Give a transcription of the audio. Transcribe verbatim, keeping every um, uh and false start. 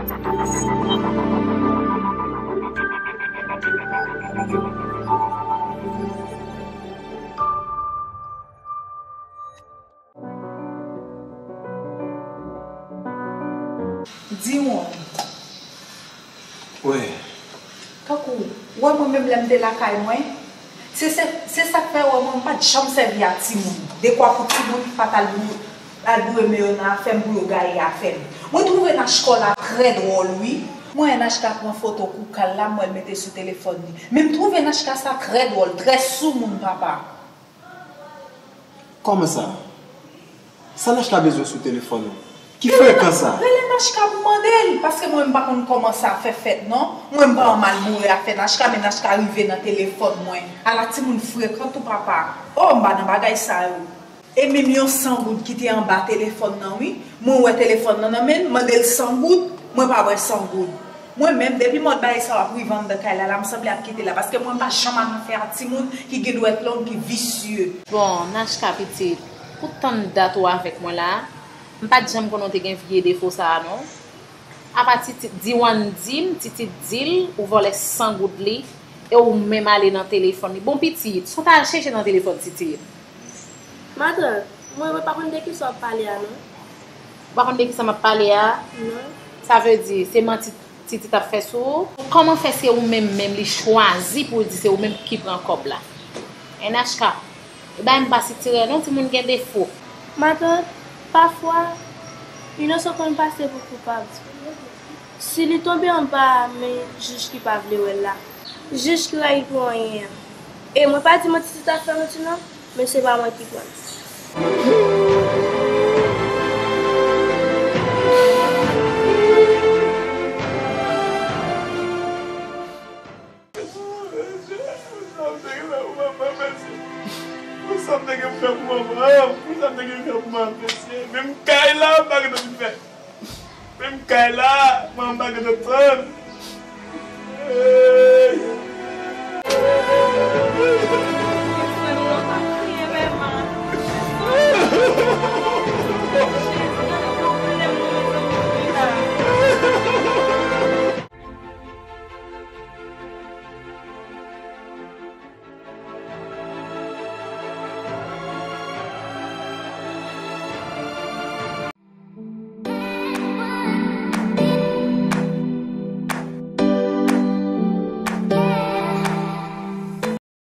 Diwon. Wi. Tankou, w wè mwen menm lè m te lakay mwen, se, se, se sa k fè w wè mwen m pa t janm sèvi ak timoun. Dekwa pou timoun pa t al bou-, al boure men yo nan afè m pou yo gaye afè m. Mwen twouve Nachka w la trè dwòl, wi. Mwen wè Nachka pran foto koukal la, m wè l mete sou telefòn li. Men m twouve Nachka sa trè dwòl, trè soumoun, papa. Kòman sa? Sa Nachka bezwen sou telefòn ou? Ki frekan sa? Rele Nachka pou mande l, paske mwen m pa konn kòman sa fè fèt non. Mwen m pa ann mal boure afè Nachka, men Nachka rive nan telefòn mwen. Ala timoun frekan tou papa. Oh, m pa nan bagay sa yo. E menm yon san goud ki te anba telefòn nan wi. Mwen wè telefòn nan nan men l, mande l san goud, mwen pa wè san goud. Mwen menm, depi mòd bagay sa yo ap rive anndan kay la, la m sanble ap kite la, paske mwen pa janm al nan fè ak timoun ki gen dwèt long, ki visye. Bon, Nachka pitit, pou tann dat ou avèk mwen la, m pa t janm konnen w te gen vye defo sa a non. Apa Titit Diwan di m, Titit di l, ou vòlè san goud li, e ou menm ale nan telefòn li. Bon pitit, sa w ta al chèche nan telefòn Titit? Matant, mwen, mwen pa konn de kisa w ap pale a non. Ou pa konn de kisa m ap pale a? Non. Sa vle di, se manti Titit ap fè sou ou? Kòman fè se ou menm menm li chwazi pou l di se ou menm ki pran kòb la? Hein Nachka, e bagay m pa sitirè non, timoun gen defo. Matant, pafwa, inosan konn pase pou koupab. Si li tonbe anba men jij ki pa vle wè l la, jij ki rayi l pou anyen an. E mwen pa di manti Titit ap fè manti non, men se pa mwen ki pran l. Pou sa m te gen fè pou manman, pou sa m te gen fè pou manman, mesye. Menm kay la, m pa gentan fin fè. Menm kay la, manman m pa gentan tann. Hey.